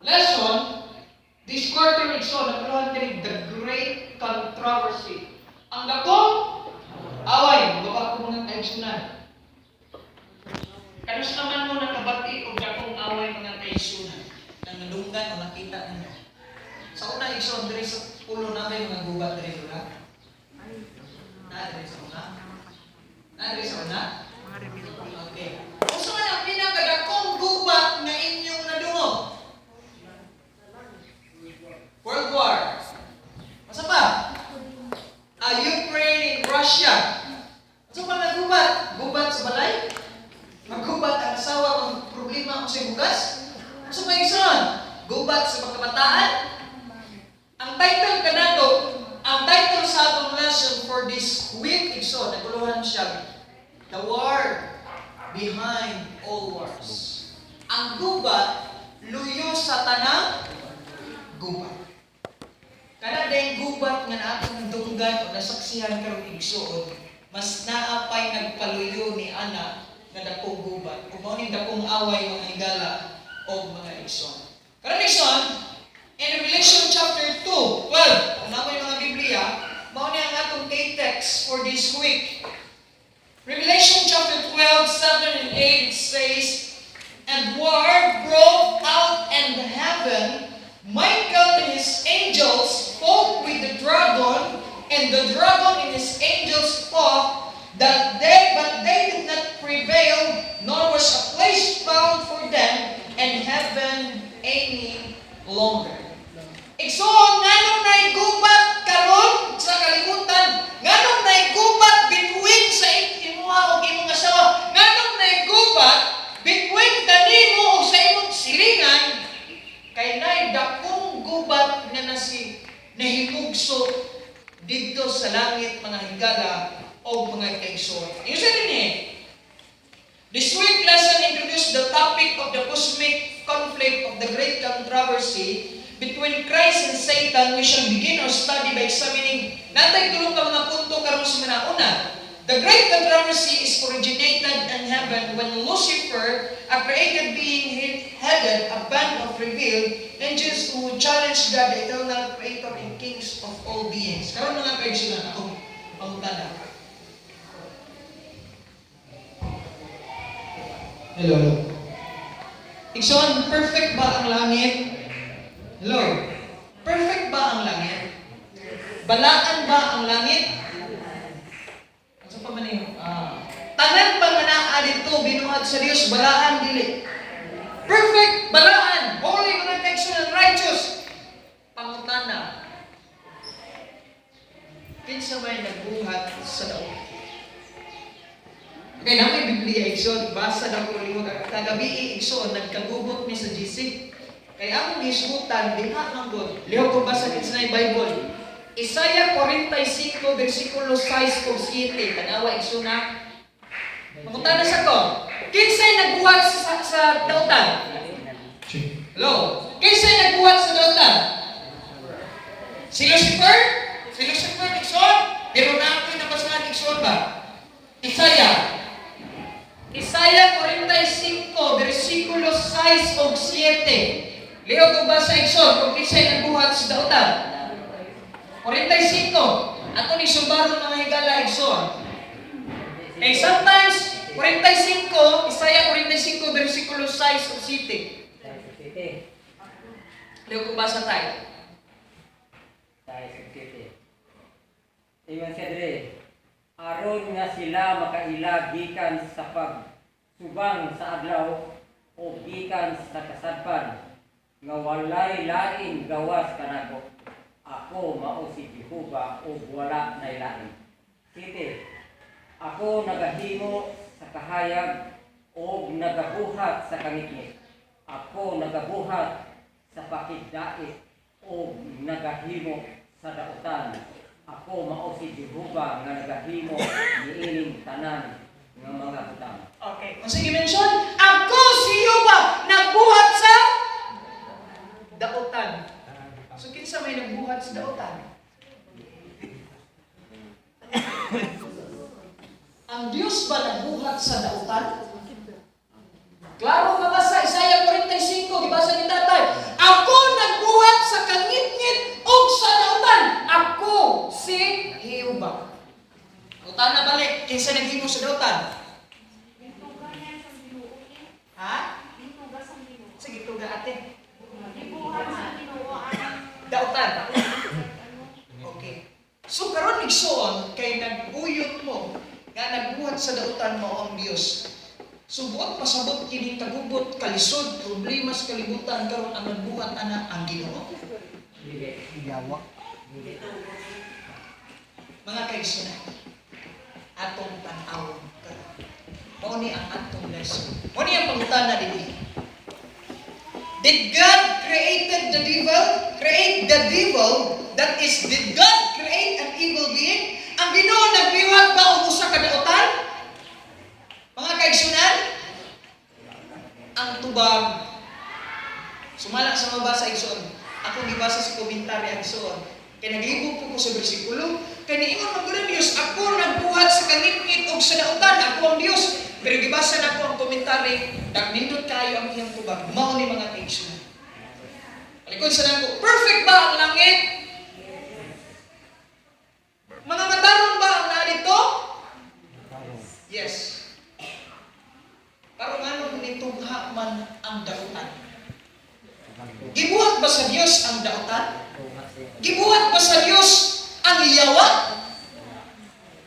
Lesson, this quarter, igsoon, naguluhan kini the great controversy. Ang dakong away, baba ko mga kaigsunan. Kanus naman mo nakabati og dakong away, mga kaigsunan, nang nadunggan o nakita ninyo? Sa una, igsoon, diri sa pulo na may mga gubat diri una. Na diri sa una. Na diri sa una. Okay. Unsa man ang pinakadakong gubat nga inyong nadungog? World War. Unsa pa? Ukraine and Russia. Unsa pa nga gubat? Gubat sa balay? Maggubat ang asawa kung problema ang sa bugas? Unsa pa, igsoon? Gubat sa mga kabataan? Ang title kanato, ang title sa atong lesson for this week, igsoon, naguluhan siya, The War Behind All Wars. Ang gubat, luyo sa tanang gubat. Kana dayong gubat nga na atong dunggan o nasaksihan karong, igsoon, mas naa pay nagpaluyo ni ana nga dakong gubat. Ug mao ning dakong away, mga higala o mga igsoon. Karon, igsoon, in Revelation chapter 2, 12, kung naa moy mga Biblia, mao ni ang atong key text for this week. Revelation chapter 12, 7 and 8, it says, "And war broke out in heaven. Michael and his angels fought with the dragon, and the dragon and his angels fought, but they did not prevail, nor was a place found for them in heaven any longer." Igsoon, nganong naigubat karon sa kalibutan? Nganong naigubat between sa imuha ug imong asawa? Nganong naigubat between kanimo ug sa imong silingan? Kay nay dakong gubat nga nasi nahimugso didto sa langit, mga higala o mga kaigsoon. Yung sa din. This week lesson introduced the topic of the cosmic conflict of the great controversy between Christ and Satan. We shall begin our study by examining natay tulong ka mga punto karon sa mga una. The great controversy is originated in heaven when Lucifer, a created being, headed a band of rebel angels who challenged God, the eternal creator and kings of all beings. Karon, mga kaigsunan, akong pangutana. Hello, hello. Igsoon, perfect ba ang langit? Hello? Perfect ba ang langit? Balaan ba ang langit? Ano pa man yun? Tanan ba nga naa dito binuhat sa Dios, balaan dili? Perfect, balaan, holy, mga kaigsoon, and righteous. Pangutana. Kinsa may nagbuhat sa daot? Okay, naa may Biblia, igsoon, basa daw ko lihok. Kagabi, igsoon, nagkagubot mi sa GC. Kay among gisgutan, diha man gud. Lihok ko basa kinsa na Bible. Isaiah 45 versikulo 6 ug 7. Tanawa, igsoon na. Mangutana sa ko. Kinsay nagbuhat sa dautan? Hello? Kinsay nagbuhat sa dautan? Si Lucifer? Si Lucifer, igsoon? Pero na ako'y nabasahan, igsoon ba? Isaiah. Isaiah 45, versikulo 6 ug 7. Lihok ko basa, igsoon, kung kinsay nagbuhat sa dautan. 45. Ato ni sumbaron, mga higala, igsoon. Kay sometimes, 45, Isaiah 45, versikulo 6 ug 7. City. Lihok ko basa tayo. Tayo City. Ingon siya dire. Aron nga sila makaila gikan sa pagsubang sa adlaw o gikan sa kasadpan nga walay lain gawas kanako. Ako mao si Jehova ug wala nay lain. City. Ako nagahimo sa kahayag og nagabuhat sa kangitngit. Ako nagabuhat sa pakigdait og nagahimo sa dautan. Ako mao si Jehova nga nagahimo niining tanan nga mga butang. Okay. Kung sige mention, ako si Jehova nagbuhat sa dautan. So kinsa may nagbuhat sa dautan? Ang Diyos ba nagbuhat sa dautan? Klaro nga basa, Isaiah 45, gibasa. Sige, tuga, ate. Gibuhat sa Ginoo ang Dautan. Okay. So karon, igsoon, kay nag-uyot mo nga nagbuhat sa dautan mo ang Dios. So buot pasabot kining kagubot, kalisod, problema sa kalibutan karon, ang nagbuhat ana ang Ginoo? Dili. Yawa. Dili. Mga kaigsunan, atong tan-awon karon. Mao ni ang atong lesson. Mao ni ang pangutana dinhi. Did God created the devil? Create the devil? That is, did God create an evil being? Ang Ginoo nagbiwat ba og usa ka dautan? Mga kaigsunan, ang tubag, sumala sa mabasa, igsoon, akong gibasa sa komentaryo, igsoon. Kay naglibog po ko sa bersikulo, kay niingon man gud ang Dios, "Ako nagbuhat sa kangitngit og sa dautan, ako ang Dios." Pero gibasa nako ang komentaryo, nagnindot kayo ang iyang tubag. Mao ni, mga kaigsunan. Palikod sa nako, perfect ba ang langit? Mga matarong ba ang naa dito? Yes. Pero nganong nitugha man ang dautan? Gibuhat ba sa Dios ang dautan? Gibuhat ba sa Dios ang yawa?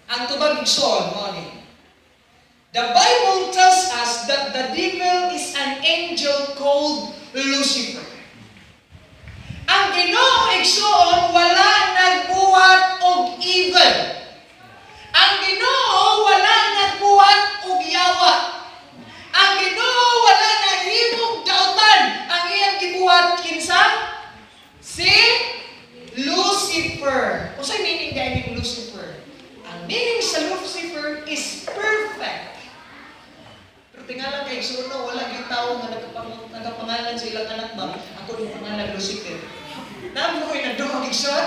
Ang tubag, igsoon, mao ni. The Bible tells us that the devil is an angel called Lucifer. Ang Ginoo, igsoon, wala nagbuhat og evil. Ang Ginoo wala nagbuhat og yawa. Ang Ginoo wala nahimong dautan. Ang iyang gibuhat, kinsa? Si Lucifer. Unsay meaning gani ning Lucifer? Ang meaning sa Lucifer is perfect. Pero tingala kay suno, wala gyud tawo nga nagapangalan sa ilang anak ba, "Ako yung pangalan Lucifer." Namo ko'y nagduhag, igsoon.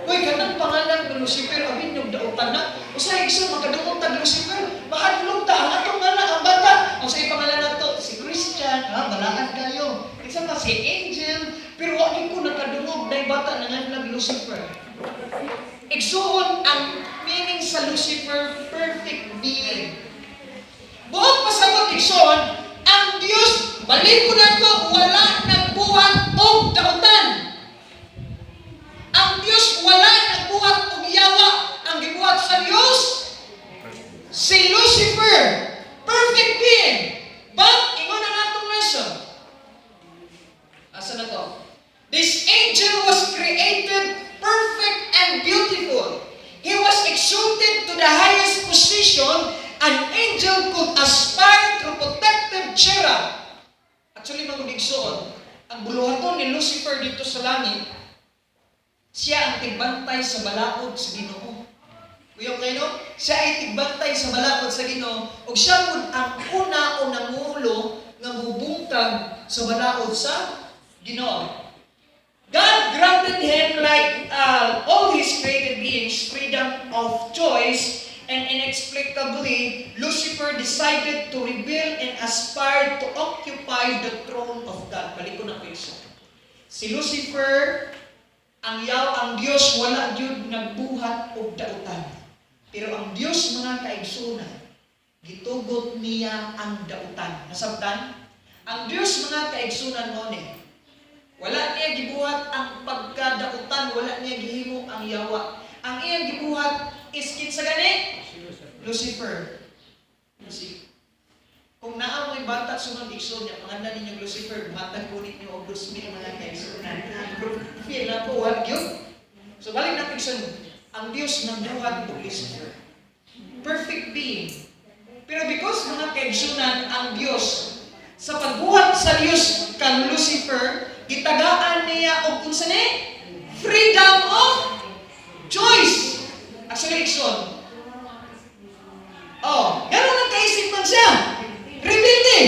Uy, kanang pangalan ng Lucifer, abin yung dautan na. Usahay, igsoon, makadungog tag Lucifer. Mahadlok ta, ang atong ngalan, ang bata. Ang sa pangalan nato, si Christian, ha, balaan kayo. Isa pa, si Angel, pero wa gyud ko nakadungog na bata na ngalan Lucifer. Igsuon, ang meaning sa Lucifer, perfect being. Buot pasabot, igsoon, ang Dios, balik ko na ko, wala nagbuhat og dautan. Ang Dios wala nagbuhat og yawa. Ang gibuhat sa Dios, si Lucifer, perfect being. But, ingon ang atong lesson. Asa na to? This angel was created perfect and beautiful. He was exalted to the highest position an angel could aspire through protective cherub. Actually, mga igsoon, ang buluhaton ni Lucifer dito sa langit, siya ang tigbantay sa balaod sa Ginoo. Kuya kayo, no? Siya ay tigbantay sa balaod sa Ginoo ug siya pud ang una o nangulo nga mubungkag sa balaod sa Ginoo. God granted him, like all his created beings, freedom of choice, and inexplicably, Lucifer decided to rebel and aspired to occupy the throne of God. Balik ko na po isa. Si Lucifer, ang yaw, ang Dios wala gyud nagbuhat og dautan. Pero ang Dios, mga kaigsunan, gitugot niya ang dautan. Nasabtan? Ang Dios, mga kaigsunan, mo ni, wala niya gibuhat ang pagkadautan, wala niya gihimo ang yawa. Ang iyang gibuhat is kinsa gani? Lucifer. Lucifer. Kung naa mo'y bata sunod, igsoon niya, pangalan ninyo Lucifer, matag kunit niyo og 2,000, mga kaigsunan. Pero feel na po, wag yun. So balik natin, igsoon, ang Dios nagbuhat og Lucifer. Perfect being. Pero because, mga kaigsunan, ang Dios, sa pagbuhat sa Dios kang Lucifer, gitagaan niya og unsa ni? Freedom of choice. Actually, igsoon. Oh, ganun ang kaisip man siya. Rebelde.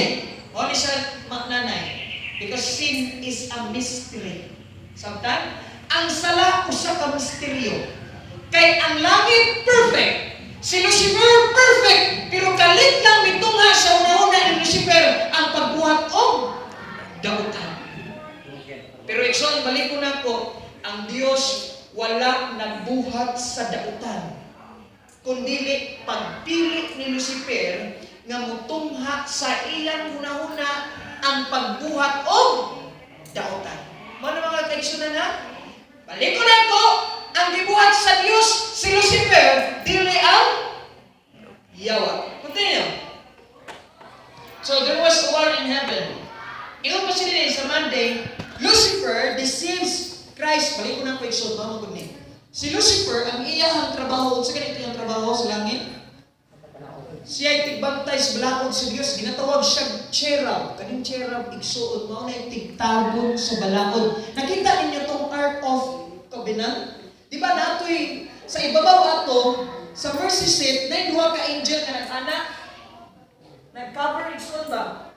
O ni siya nanay. Because sin is a mystery. Samtang, ang sala usa ka misteryo. Kay ang langit perfect. Si Lucifer perfect, pero kalit lang mitungha sa una-una ni Lucifer ang pagbuhat og dautan. Pero igsoon, balik ko na po, ang Dios wala nagbuhat sa dautan, kundili pagpili ni Lucifer nga mutungha sa iyang hunahuna. Ang pagbuhat og daotan. Mao na, mga kaigsunan, ha? Balik ko na ko, ang gibuhat sa Dios si Lucifer, dili ang yawa. Continue. So there was a war in heaven. Ingon pa sila sa Monday, Lucifer deceives Christ. Balik ko na ko, igsoon, mama ko ni. Si Lucifer, ang iyahang trabaho, sa ganito yung trabaho sa langit, siya ay tigbantay sa balaod sa Dios. Ginatawag siya cherub. Kaning cherub, igsuon, mao na yung tigtabon sa balaod. Nakita ninyo tong Ark of Covenant? Di ba natoy sa ibabaw ato sa mercy seat na duha ka angel nga nag-ana, nag-cover, igsuon ba?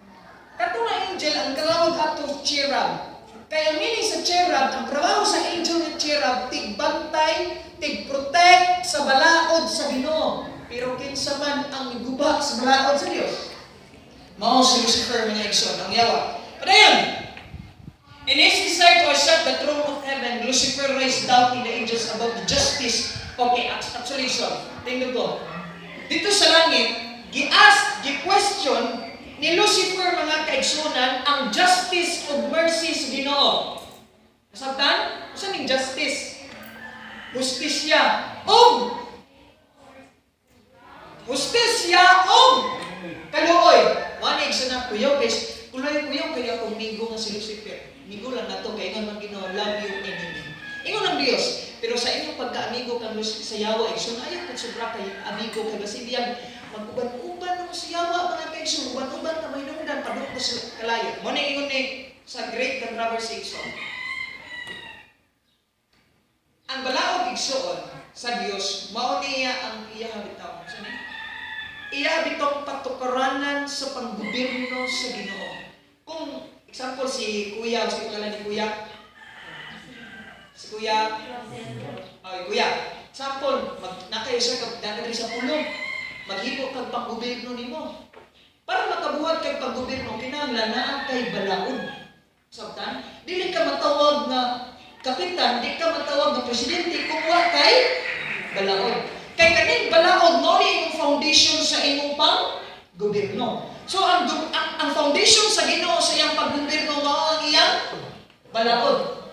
Kato nga angel ang katawag ato cherub. Kaya ang meaning sa cherub, ang trabaho sa angel ng cherub, tigbantay, tig-protect sa balaod sa Ginoo. Pero kinsa man ang miguba sa balaod sa Dios? Mao si Lucifer, mga igsoon, ang yawa. Padayon! In his desire to usurp the throne of heaven, Lucifer raised doubt in the angels about the justice. Okay, actually, so, tingnan ko. Dito sa langit, gi-ask, gi-question ni Lucifer, mga kaigsunan, ang justice of mercy sa Ginoo. Kasabtan? Unsa ning justice? Hustisya. Og hustisya og kaluoy. Mao ni, igsoon, kuyaw kay kuloy, kuyaw kay akong migo nga si Lucifer. Migo lang nato kay ingon man Ginoo, "Love your enemy." Ingon ang Dios, pero sa inyong pagkaamigo kang sa yawa, igsoon, ayaw kung sobra kay amigo kay basin biyag mag-uban-uban mo sa yawa, mga kaigsoon, uban-uban ka mahinungdan padung ko sa kalayo. Mao ni ingon ni sa great controversy, igsoon. Ang balaod, igsoon, sa Dios, mao niya ang iya bitaw. Sa ni? Iya bitong patukaranan sa panggobyerno sa Ginoo. Kung example si Kuya, si pangalan ni Kuya, si Kuya, ay Kuya, example, mag nakayo sa kag diri sa pulong, maghimo kag panggobyerno nimo. Para makabuhat kag panggobyerno, kinahanglan naa kay balaod. Sabtan, dili ka matawag nga kapitan, di ka matawag nga presidente kung wa kay balaod. Kay kaning balaod mao ni imong foundation sa imong pang gobyerno. So ang foundation sa Ginoo sa iyang paggobyerno mao ang iyang balaod.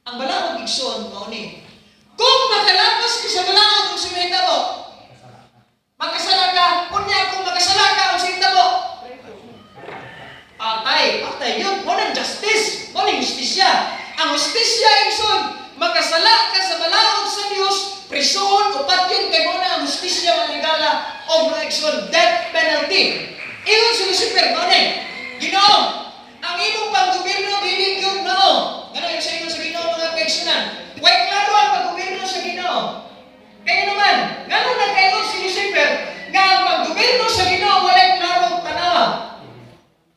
Ang balaod, igsoon, mao ni. Kung makalapas ka sa balaod, unsa mahitabo? Makasala ka, unya kung makasala ka, unsa mahitabo? Patay, patay yun. Mao nang justice, mao ning hustisya. Ang hustisya, igsoon, makasala ka sa balaod sa Dios, prisuon o patyon kay mao na ang hustisya, mga higala o mga igsoon, death penalty. Ingon si Lucifer, mao ni, "Ginoo, ang imong panggobyerno dili gyud mao." Ngano yung sa ingon sa Ginoo, mga kaigsunan? Way klaro ang paggobyerno sa Ginoo. Kaya naman, ngano nagkaingon si Lucifer nga ang paggobyerno sa Ginoo walay klaro tanawa?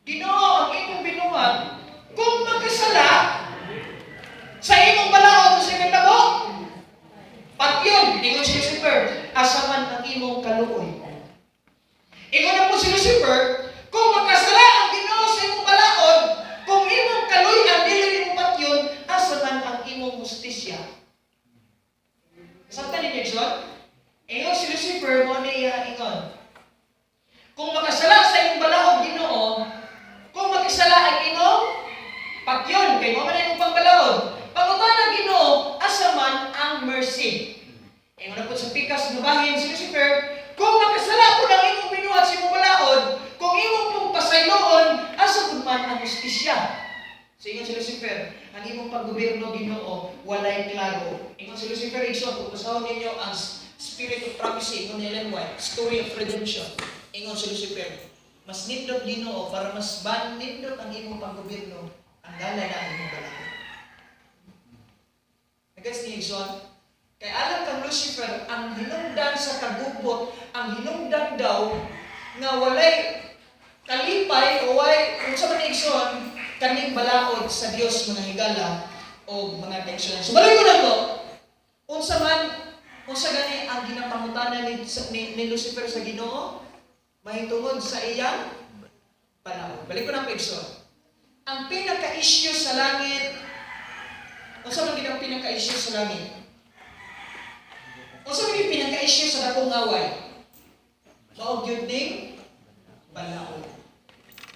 "Ginoo, ang imong binuhat, kung makasala sa imong balaod, sa mahitabo? Patyon." Ingon si Lucifer, "Asa man ang imong kaluoy?" Ingon na po si Lucifer, "Kung makasala ang Ginoo sa imong balaod, kung imong kaluy-an dili imong patyon, asa man ang imong hustisya?" Kasabtan ninyo, igsoon? Ingon si Lucifer, mo niya ingon. "Kung makasala sa imong balaod, Ginoo, kung makasala ang imong patyon, kay mo man ang imong pangbalaod. Pangutana, Ginoo, asa man ang mercy?" Ingon na po sa pikas nga bahin si Lucifer, "Kung makasala po ang imong binuhat sa imong balaod, kung imong pong pasayloon, asa pud man ang hustisya?" So ingon si Lucifer, "Ang imong paggobyerno, Ginoo, walay klaro." Ingon si Lucifer, igsoon, kung basahon ninyo ang Spirit of Prophecy, ingon ni Ellen White, Story of Redemption, ingon si Lucifer, "Mas nindot, Ginoo, para mas ban nindot ang imong paggobyerno, ang gala na ang imong balaod." Nagets ni, igsoon? Kay alam kang Lucifer, ang hinungdan sa kagubot, ang hinungdan daw nga walay kalipay o way kung sa man, igsoon, kaning balaod sa Dios, mga higala o mga kaigsunan. So balik ko na po, unsa man, unsa gani ang ginapangutana ni Lucifer sa Ginoo mahitungod sa iyang balaod? Balik ko na po, igsoon. Ang pinaka-issue sa langit, unsa man gid ang pinaka-issue sa langit? Unsa man yung pinaka-issue sa dakong away? Mao gyud ning balaod.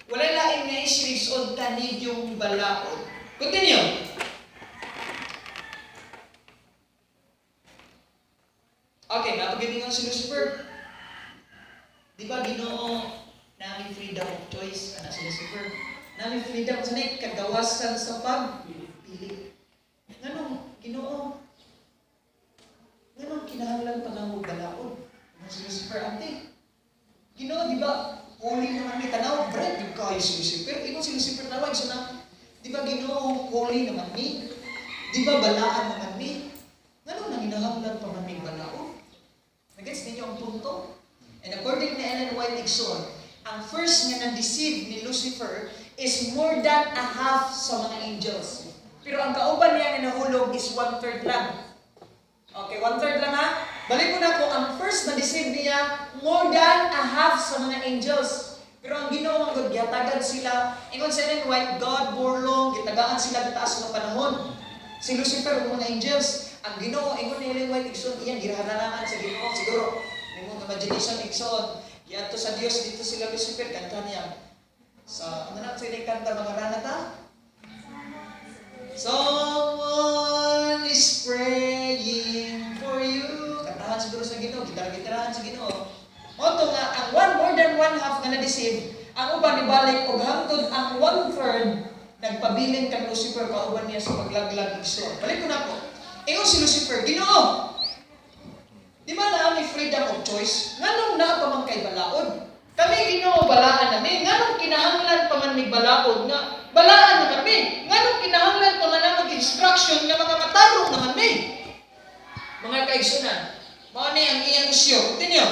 Walay lain nga issue, igsoon, kanidyong balaod. Continue. Okay, napagin si Lucifer. Di ba Ginoo, naa mi freedom of choice, ana si Lucifer. Naa mi freedom sa kagawasan sa pagpili. Nganong Ginoo? Nganong kinahanglan pa namo balaod? Ano si Lucifer ante? Ginoo, di ba? Holy naman mi, tanaw, bright yung kayo si Lucifer. Ingon si Lucifer nawag siya na, di ba Ginoo, holy naman mi? Di ba balaan naman mi? Nganong nanginahanglan pa man mig balaod? Nagets ninyo ang punto? And according ni Ellen White, igsoon, ang first nga na-deceive ni Lucifer is more than a half sa mga angels. Pero ang kauban niya nga nahulog is one-third lang. Okay, one-third lang ha. Balik ko na ko, ang first na-deceive niya, more than a half sa mga angels. Pero ang Ginoo ang God, gihatagan sila. Ingon sa Ellen White, God bore long, gitagaan sila taas nga panahon. Si Lucifer ug mga angels, ang Ginoo, ingon ni Ellen White, igsoon, iyang girahanangan sa Ginoo siguro. Nimong imagination, igsoon. Giadto sa Dios dito sila Lucifer, kanta niya. Sa ano na sa kanta mga ranata? Someone is praying for you. Kantahan siguro sa Ginoo, gitara-gitarahan sa Ginoo. Mao to nga ang one more than one half nga na-deceive, ang uban nibalik og hangtod ang one third nagpabilin kang Lucifer kauban niya sa paglaglag, igsoon. Balik ko na po. Ingon si Lucifer, "Ginoo, di ba naa mi freedom of choice? Nganong naa pa man kay balaod? Kami, Ginoo, balaan namin. Nganong kinahanglan pa man mig balaod nga balaan naman mi? Nganong kinahanglan pa man na mag-instruction nga mga matarong naman mi?" Mga kaigsunan, mao ni ang iyang isyu. Continue.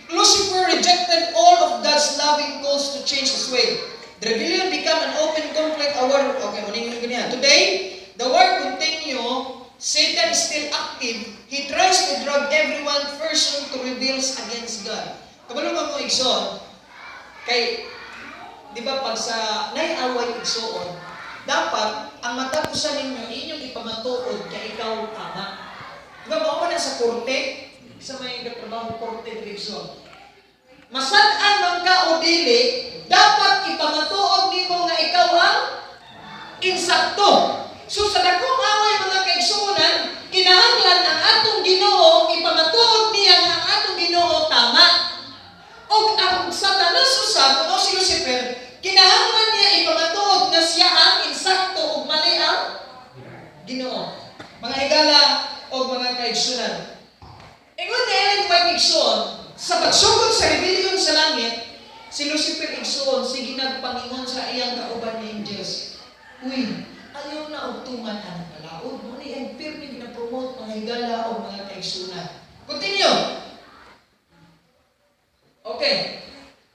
Lucifer rejected all of God's loving calls to change his way. The rebellion became an open conflict. A war. Okay, muning yung ganyan. Today, the war continue. Satan is still active. He tries to drag everyone person to rebels against God. Kabalo mo, igsoon, kay, di ba pag sa nay-away, igsoon, dapat ang matag usa ninyo inyong ipamatuod kay ikaw tama. Di ba mao man na sa korte, sa may katrabaho korte diri, igsoon. Masad-an man ka o dili, dapat ipamatuod nimo nga ikaw ang insakto. So sa dakong away, mga kaigsuonan, kinahanglan ang atong Ginoo ipamatuod niya nga ang atong Ginoo tama. Og ang Satanas usab, kung si Lucifer, kinahanglan niya ipamatuod nga siya ang insakto ug mali ang Ginoo. Mga higala o mga kaigsunan. Ingon ni Ellen White, igsoon, sa pagsugod sa rebellion sa langit, si Lucifer, igsoon, sige nagpangingon sa iyang kauban ni angels. "Uy, ayaw na og tuman ang balaod." Mao ni ang pirmi gina-promote, mga higala o mga kaigsunan. Continue. Okay.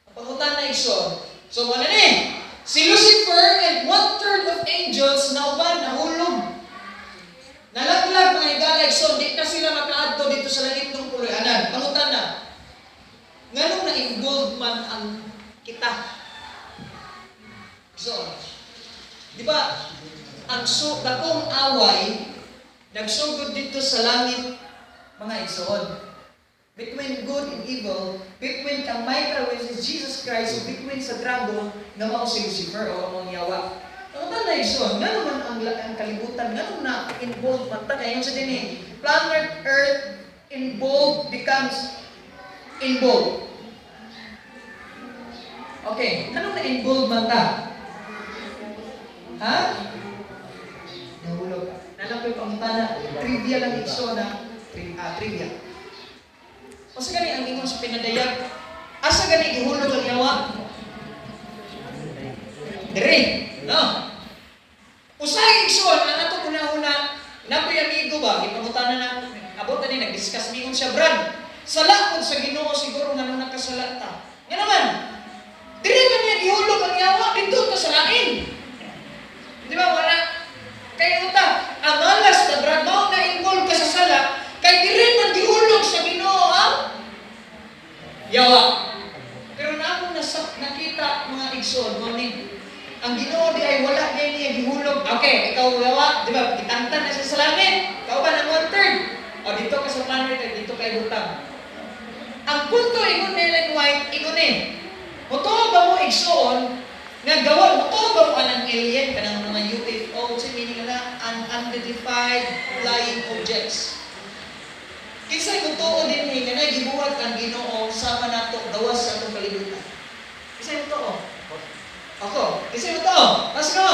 Ang pangutana, igsoon. So, mao na ni. Si Lucifer and one-third of angels na uban nahulog. Nalaglag, mga higala, igsoon, di na sila makaadto dito sa langit ng puloy-anan. Pangutana. Nganong na-involved man ang kita? So, di ba, ang dakong away, nagsugod dito sa langit, mga igsoon. Between good and evil, between kang Michael, which is Jesus Christ, between sa dragon, nga mao si Lucifer o ang yawa. Ang na igsoon, nga naman ang kalibutan, nga na involved man ta, kaya yung sa din planet Earth involved becomes involved. Okay, anong na-involved man ta? Ha? Nahulog. Nalang ko yung pangutana. Trivia lang igsoon na. Trivia. Asa gani ang ingon sa pinadayag? Asa gani gihulog ang yawa? Dire. No. Usahay, igsoon, ang atong una-una, nakoy amigo ba, gipangutana na, abot na ni, nag-discuss mingon siya, "Brad, sala pod sa Ginoo siguro nga nung nakasala ta." Nga naman, dire man niya gihulog ang yawa, dito ta sa lain. Di ba, wala? Kay uta, amalas ta, Brad, mao na involved ka sa sala, kay dire man gihulog sa Ginoo ang yawa. Pero na akong nakita, mga igsoon, mo ni ang Ginoo di ay wala niya niya gihulog. Okay, ikaw yawa, di ba? Gitangtan na siya sa langit. Ikaw ba ng one third? O dito ka sa planet, ay dito kay butang. Ang punto, ingon ni Ellen White, ingon ni, mutuo ba mo, igsoon, nga gawa, mutuo ba mo anang alien, kanang mga UFO, sa meaning na, unidentified flying objects? Kinsay mutuo dinhi nga nagibuhat ang Ginoo sama nato gawas sa atong kalibutan? Kinsay mutuo? Ako. Kinsay mutuo? Taas ka.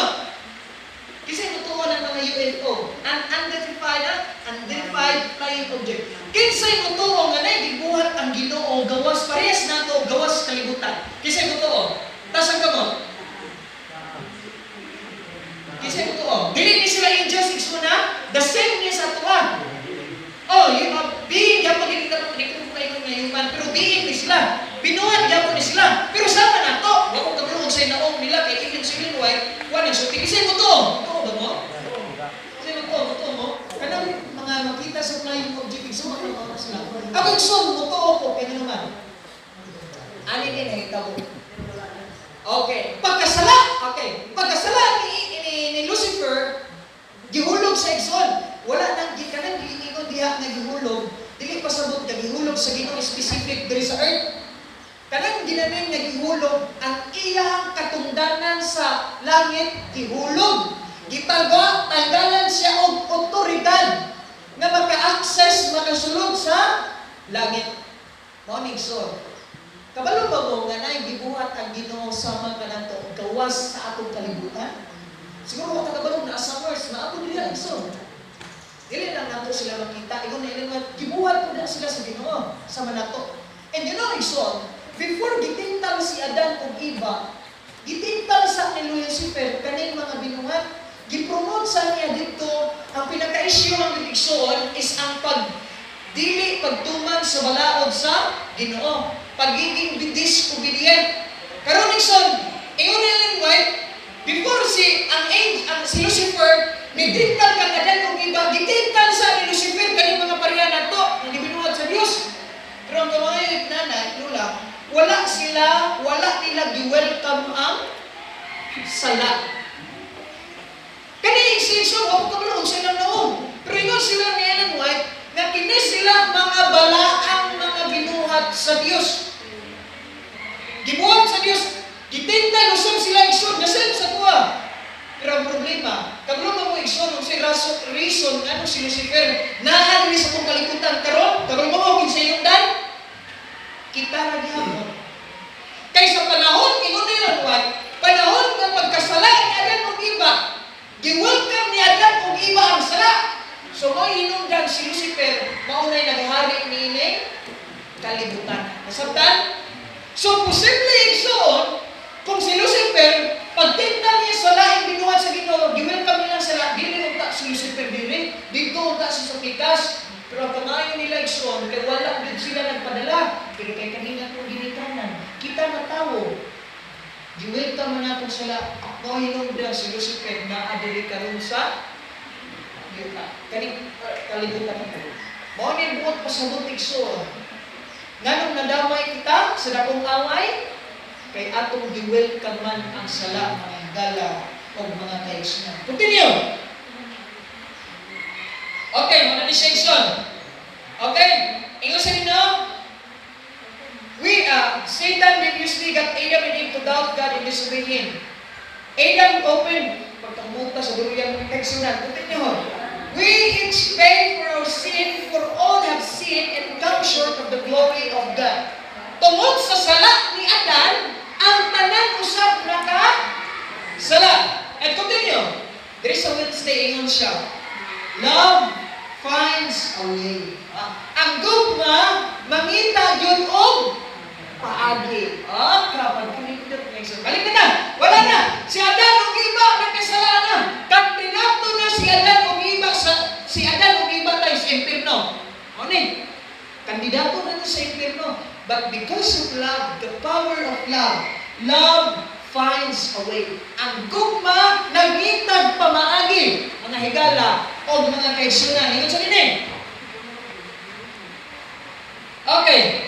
Kinsay mutuo ng mga UFO? An unidentified, ah? Unidentified flying object. Kinsay mutuo nga nagibuhat ang Ginoo gawas parehas nato gawas kalibutan? Kinsay mutuo? Taas ang kamot. Kinsay mutuo? Dili ni sila angels, igsoon na. The same ni sa atoa. Oh, yung being gyapon, dili ta ko kayo nga human, pero being ni sila. Binuhat gyapon ni sila. Pero sama na to. Wa ko kabalo sa naong nila kay even si Ellen White, wa nagsulti. Kinsay mutuo? Mutuo ba mo? Kinsay mutuo? Mutuo mo? Kanang mga makita sa flying object, so maka sila. Ako, igsoon, mutuo ko kay naman. Ani ni nahitabo. Okay. Pagkasala, okay. Pagkasala ni Lucifer, gihulog sa, igsoon. Wala nang kanang giingon diha nga gihulog, dili pasabot nga gihulog sa Ginoo specific diri sa earth. Kanang ginaning nga gihulog, ang iyang katungdanan sa langit gihulog. Gitaga, tanggalan siya og otoridad nga maka-access, makasulod sa langit. Mao ni, igsoon. Kabalo ba mo nga naay gibuhat ang Ginoo sama kanato gawas sa atong kalibutan? Siguro wa ka kabalo na somewhere naa pod nila, igsoon. Dili lang nato sila makita. Ingon na ilang nga gibuhat po na sila sa Ginoo sama nato. And you know, igsoon, before gitintal si Adan ug Eva, gitintal sa ni Lucifer kaning mga binuhat, gipromote sa niya dito. Ang pinaka-issue ng igsoon is ang pag dili pagtuman sa balaod sa Ginoo, pagiging disobedient. Karon, igsoon, ingon ni Ellen White, before si ang angel, ang si Lucifer nitintal kang Adan ug Eva, gitintal sa ni Lucifer kaning mga pareha nato nga gibinuhat sa Dios. Pero ang kamayo, nanay, lula, wala sila, wala nila gi-welcome ang sala. Kani igsoon, wa ko kabalo unsa ilang naong. Pero ingon sila ni Ellen White nga kini sila mga balaang mga binuhat sa Dios. Gibuhat sa Dios, gitintal usab sila, igsoon, the same sa atoa. Pero ang problema, kabalo ba mo, igsoon, unsay reason ngano si Lucifer naa diri sa atong kalibutan karon? Kabalo mo kinsa iyong dan? Kita ra gihapon. Kay sa panahon, ingon ni Ellen White, panahon nga pagkasala ni Adan ug Eva, gi-welcome ni Adan ug Eva ang sala. So mo hinungdan si Lucifer, mao nay naghari niining kalibutan. Nasabtan? So posible, igsoon, kung si Lucifer, pagtintal niya sa laing binuhat sa Ginoo, gi-welcome niya ang sala, dili unta si Lucifer diri, dito unta sa pikas. Pero ang kamayo nila, igsoon, kay wala gid sila nagpadala. Pero kay kanina itong ginikanan, kita nga tawo, gi-welcome man nato sila, mao hinungdan si Lucifer naa diri karon sa yuta. Kaning kalibutan. Mao ni buot pasabot, igsoon. Nganong nadamay kita sa dakong away, kay atong gi-welcome man ang sala, mga higala o mga kaigsunan. Continue! Okay, mga ni section. Okay, ingon sa inyo, Satan previously got Adam and Eve to doubt God and disobey Him. Adam opened, pagkamuta sa duruyang mga kaigsunan. Continue. We each pay for our sin, for all have sinned and come short of the glory of God. Tungod sa sala ni Adan, ang tanan usab naka sala. And continue. There is a Wednesday, ingon siya. Love finds a way. Ah, ang gugma, mangita yun og paagi. Ah, kapag kinindot nga isa. Balik na na. Wala na. Si Adan ug Eva nagkasala na. Kandidato na si Adan ug Eva sa si Adan ug Eva tayo sa impierno. Ano ni? Kandidato na na sa impierno. But because of love, the power of love, love finds a way. Ang gugma nangitag pamaagi, mga higala o mga kaigsunan. Ingon sa dinhi. Okay.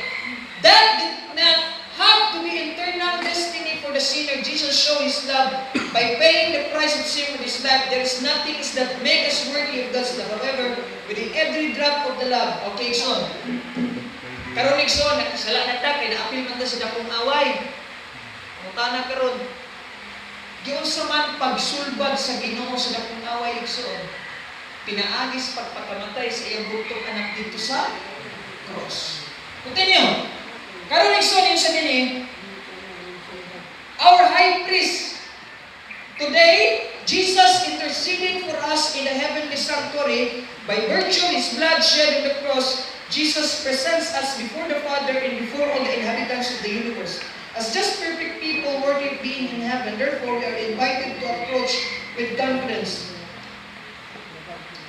That did not have to be eternal destiny for the sinner. Jesus showed His love by paying the price of sin with His life. There is nothing is that make us worthy of God's love. However, within every drop of the love, okay, so, Karon, igsoon, nakasala na ta kay naapil man ta sa dakong away. Mutana karon, giunsa man pagsulbad sa Ginoo sa dakong away, igsoon? Pinaagi sa pagpakamatay sa iyang bugtong anak didto sa cross. Continue. Karon, igsoon, yung sa dinhi, our high priest today, Jesus interceding for us in the heavenly sanctuary by virtue of His blood shed on the cross, Jesus presents us before the Father and before all the inhabitants of the universe as just perfect people worthy of being in heaven. Therefore, we are invited to approach with confidence.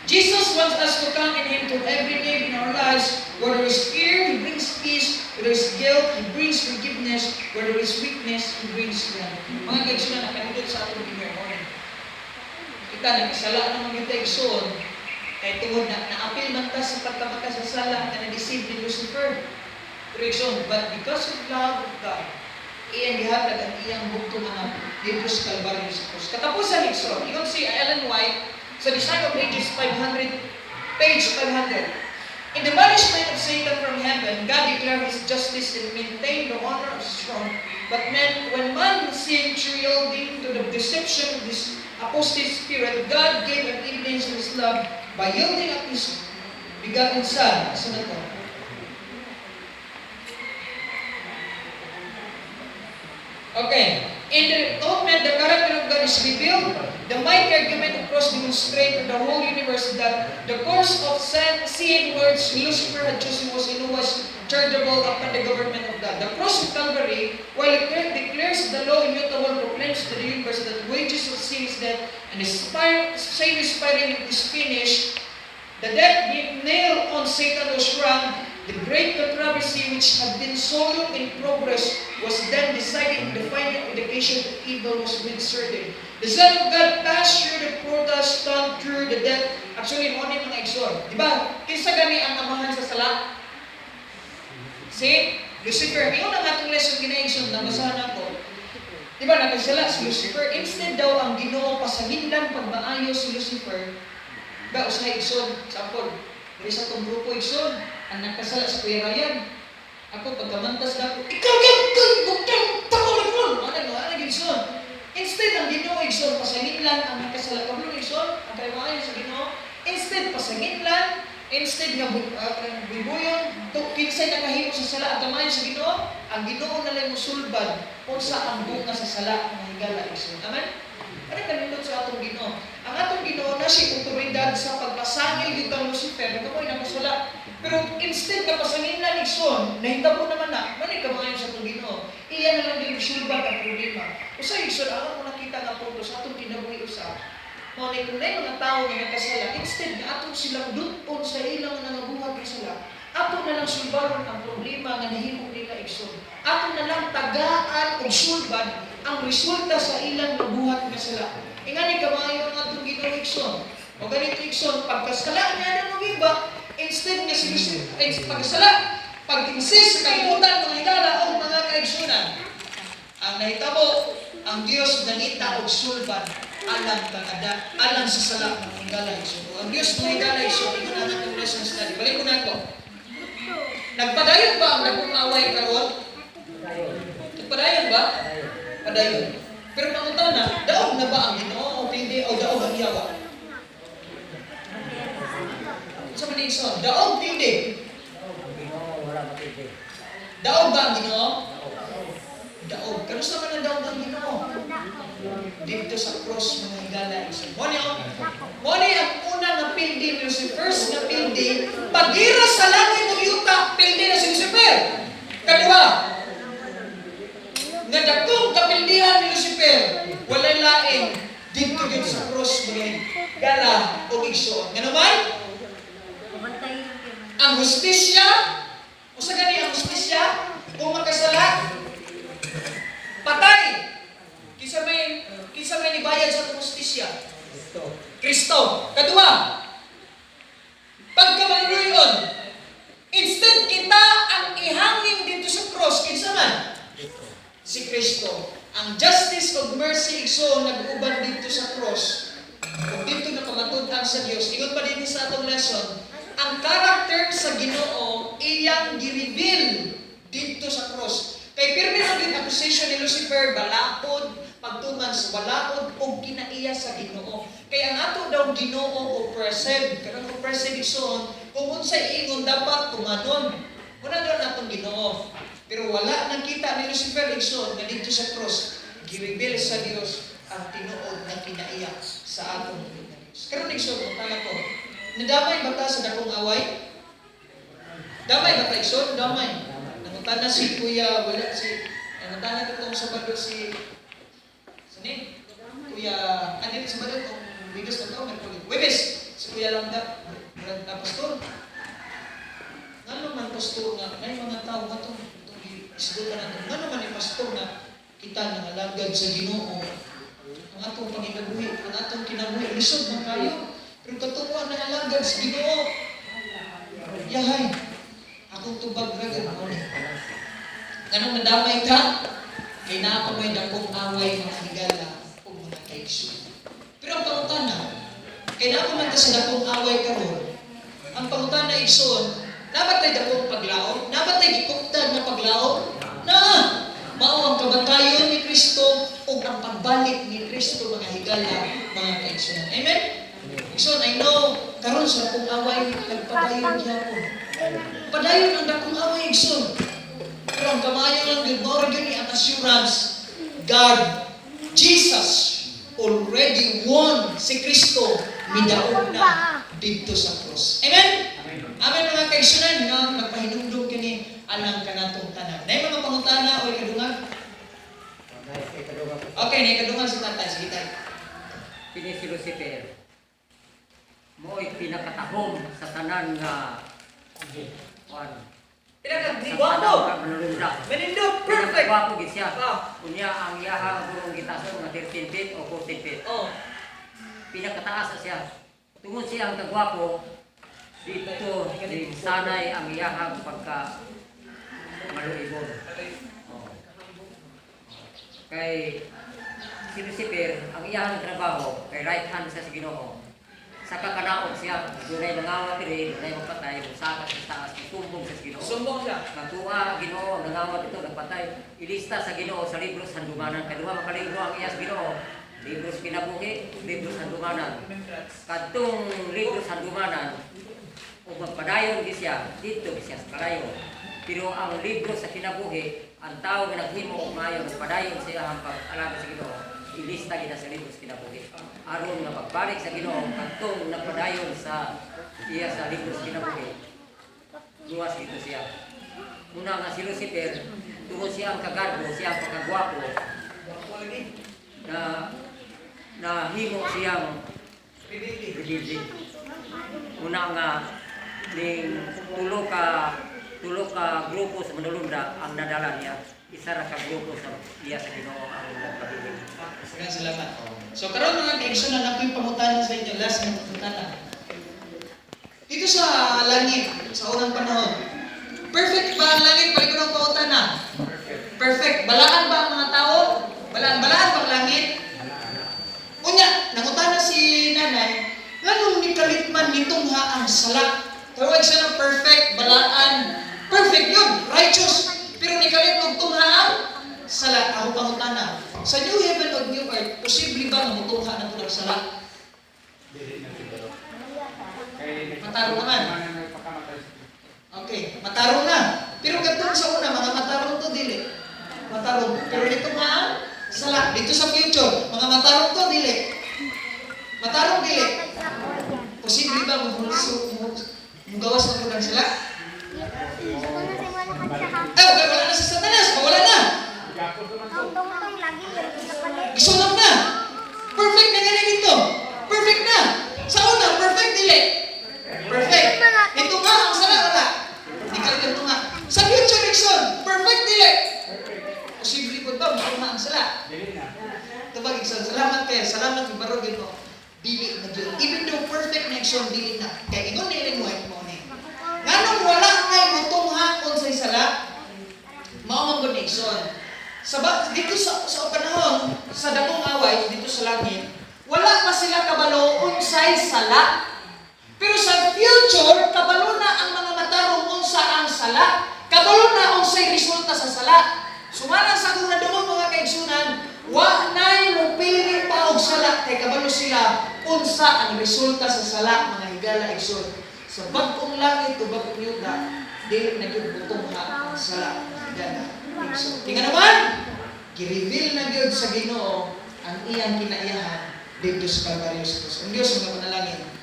Jesus wants us to come in Him to every need in our lives. Where there is fear, He brings peace. Where there is guilt, He brings forgiveness. Where there is weakness, He brings strength. Mga kaigsunan, nakanindot sa atong Ginoo. Kita, nakasala naman kita, igsoon. Kay tungod na naapil man ta sa pagkamakasasala nga na-deceive ni Lucifer. Pero igsoon, but because of love of God, iyang gihatag ang iyang bugtong anak didto sa Kalbaryo sa cross. Katapusan, igsoon, ingon si Ellen White sa Desire of Ages 500, page 500. "In the banishment of Satan from heaven, God declared His justice and maintained the honor of His throne. But man, when man sinned through yielding to the deception of this apostate spirit, God gave an evidence of His love by yielding up His begotten Son." Asa na to? Okay. "In the atonement, the character of God is revealed. The mighty argument of cross demonstrated to the whole universe that the course of sin which Lucifer had chosen was in no wise chargeable upon the government of God. The cross of Calvary, while it declares the law immutable, proclaims to the universe that the wages of sin is death, and the Savior's expiring is finished. The death nailed on Satan was rung. The great controversy which had been so long in progress was then decided and the final education of evil was made certain. The Son of God passed through the portal stone through the death." Actually, mo ni mga igsoon. Di ba? Kinsa gani ang amahan sa sala? Si Lucifer. Ingon ang atong lesson gina, igsoon, nabasahan ako. Di ba, nakasala si Lucifer. Instead daw ang Ginoo pasanginlan pagmaayo si Lucifer, ba usahay, igsoon, sample, diri sa atong grupo, igsoon, ang nakasala si Kuya Ryan. Ako pagkamantas na ako, ikaw gyud kay bukang tako mo. Ano ano igsoon? Instead ang Ginoo, igsoon, pasanginlan ang nakasala. Kabalo, igsoon, ang kay sa Ginoo. Instead pasanginlan, instead nga bubuyon, to kinsay nakahimo sa sala ang kamayo sa Ginoo, ang Ginoo na lang musulbad unsa ang bunga sa sala, mga higala, igsoon. Amen. Ano kanindot sa atong Ginoo? Ang atong Ginoo na siya otoridad sa pagpasangil gyud kang Lucifer nga kamoy nakasala. Pero instead nga pasanginlan, igsoon, nahitabo naman na, manay kamayo sa atong Ginoo. Iya na lang gyud sulbad ang problema. Usa, igsoon, ang ako nakita nga punto sa atong kinabuhi usa, mao ni kung naay mga tawo nga nagkasala, instead nga atong silang dut-on sa ilang nangabuhat nga sala, ato na lang sulbaron ang problema nga nahimo nila, igsoon. Ato na lang tagaan og sulbad ang resulta sa ilang nabuhat nga sala. Ingani kamayo ang atong Ginoo, igsoon. O ganito, igsoon, pagkasala niya ng iba, instead nga si ay, pagkasala, pag-insist sa kalibutan, mga higala o mga kaigsunan, ang nahitabo, ang Dios nangita og sulbad alang kang ada, alang sa sala, mga higala, igsoon. Ang Dios, mga higala, igsoon, ingon ang atong lesson study. Balik ko na ako. Nagpadayon ba ang dakong away karon? Nagpadayon ba? Padayon. Pero pangutana, daog na ba ang Ginoo o hindi o daog ang yawa? Sa man, igsoon, daog hindi. Ginoo wala matindi. Daog ba ang Ginoo? Daog. Kanusa man ang daog ang Ginoo? Didto sa cross, mga higala, igsoon. Mo ni mo ni ang una nga pildi ni Lucifer, first nga pildi, pagira sa langit ug yuta, pildi na si Lucifer. Kaduha, nga dakong kapildihan ni Lucifer, walay lain didto gyud sa cross, mga higala ug igsoon. Nga naman, ang hustisya, usa gani ang hustisya, kung makasala, patay. Kinsa may nibayad sa atong hustisya? Kristo. Kristo. Kaduha, pagkamaluluyon, instead kita ang ihangin didto sa cross, kinsa man? Kristo. Si Kristo. Ang justice of mercy, igsoon, nag-uban didto sa cross. Ug didto nakamatud-an sa Dios. Ingon pa din sa atong lesson, Ang character sa Ginoo iyang gi-reveal didto sa cross. Kay pirmi na gyud accusation ni Lucifer, balaod, pagtuman sa balaod og kinaiya sa Ginoo. Kay ang ato daw Ginoo oppressive, kanang oppressive, igsoon, kung unsay ingon dapat tumanon. Una daw natong Ginoo. Pero wala nang kita ni Lucifer, igsoon, nga didto sa cross gi-reveal sa Dios ang tinuod nga kinaiya sa atong na Dios. Karon, igsoon, mangutana ko. Nadamay ba ta sa dakong away? Damay ba ta, igsoon? Damay. Nangutana si Kuya, wala si, nangutana katong Sabado si, sini? Kuya, ano yung Sabado? Kung Webes na to, Merkulis. Webes! Si Kuya Langga, murag na pastor. Ngano man, pastor, nga, may mga tao nga itong isgutan natin. Ngano man ni pastor nga kita nangalagad sa Ginoo, ang atong panginabuhi, ang atong kinabuhi, lisod man kayo. Pero katuwa nangalagad sa Ginoo. Yahay, akong tubag ra gyud mo ni. Nganong nadamay ka? Kay naa pa may dakong away, mga higala ug mga kaigsoon. Pero ang pangutana, kay naa pa man ta sa dakong away karon, ang pangutana, igsoon, naa ba tay dakong paglaom? Naa ba tay gikuptan na paglaom? Naa! Mao ang kamatayon ni Kristo ug ang pagbalik ni Kristo, mga higala, mga kaigsoon. Amen? Igsoon, I know, karon sa dakong away, nagpadayon gyapon. Padayon ang dakong away, igsoon. Pero ang kamayo lang gyud, mao ra gyud ni ang assurance. God, Jesus, already won. Si Kristo, midaog na didto sa cross. Amen? Amen, mga kaigsunan, nga nagpahinumdum kini alang kanatong tanan. Nay mga pangutana o kadungan? Okay, nay kadungan sa tatay. Sige, tay. Kini si Lucifer mo'y pinakatahom sa tanan nga kuan. Pinaka Sa guwapo. tanan nga manulunda. Menindo, perfect. Gwapo gid siya. Unya ang iyahang burong gitason nga 13 feet o 14 feet. Pinakataas na siya. Tungod siya ang kagwapo, dito din sanay ang iyahang pagka maluibon. Oh. Kay si Lucifer, ang iyahang trabaho, kay right hand siya sa Ginoo. Sa kakanaog siya, dunay mangawat diri, dunay magpatay, musaka sa taas, musumbong sa Ginoo. Sumbong siya. Natuwa Ginoo, nangawat ito, nagpatay. Ilista sa Ginoo sa libro sa handumanan. Kay duha man ka libro ang iya sa Ginoo. Libro sa kinabuhi, libro sa handumanan. Kadtong libro sa handumanan, ug magpadayon gi siya, didto gi siya sa kalayo. Pero ang libro sa kinabuhi, ang tao nga naghimo og maayo, nagpadayon sa iyang pag-alagad sa Ginoo, ilista gina sa libro sa kinabuhi. Aron nga pagbalik sa Ginoo, kadtong nagpadayon sa iya sa libro sa kinabuhi, luwas dito siya. Una nga si Lucifer, tungod siya ang kagarbo, siya ang pagkagwapo, na na himo siyang rebelde. Una nga ning tulo ka grupo sa manulunda ang nadala niya. Isa ra ka grupo sa iya sa Ginoo ang nagpabilin. Maraming salamat. So karon, mga kaigsunan, ako yung pangutana sa inyo, last na pangutana. Dito sa langit, sa unang panahon, perfect ba ang langit? Balik ko ng pangutana. Perfect. Balaan ba ang mga tao? Balaan, balaan ba ang langit? Unya, nangutana si nanay, nganong nikalit man nitungha ang sala? Tawag siya ng perfect, balaan. Perfect yun, righteous. Pero nikalit og tungha ang sala. Ako pangutana. Sa new heaven o new earth, posible ba nga mutungha na ang sala? Dili na siguro. Kay Matarong naman. Nagpakamatay siya. Okay, matarong na. Pero katong sa una, mga matarong to, dili. Matarong. Pero dito nga ang sala. Dito sa future, mga matarong to, dili. Matarong, dili. Posible ba mugawas na po ng sala? Eh, okay, wala na si Satanas. Wala na. Gapos naman to. Gisunod na. Perfect na gani dito. Perfect na. Sa una, perfect, dili. Perfect. Ito nga, ang sala, wala. Di ka ito nga. Sa future, Rickson, perfect, dili. Posible po ba, nga ang sala? Dili na. Tubag, Ikson, salamat kayo. Salamat, barog mo. Dili na gyud. Even though perfect na, Ikson, dili na. Kaya ingon ni Ellen White mo ni. Nganong wala ngay mutungha unsay sala? Mao man gud ni, Ikson. Sa ba, dito sa panahon sa dakong away dito sa langit, wala pa sila kabalo unsay sala. Pero sa future, kabalo na ang mga matarong unsa ang sala. Kabalo na unsay resulta sa sala. Sumalang sa akong nadungog, mga kaigsunan, wa na'y mupili pa og sala kay kabalo sila unsa ang resulta sa sala, mga higala, igsoon. Sa bag-ong langit o bag-ong yuta, dili na gyud mutungha ang sala, mga higala, igsoon. Tingnan naman, gi-reveal na gyud sa Ginoo ang iyang kinaiyahan didto sa Kalbaryo sa krus. Ang Diyos, mga panalangin.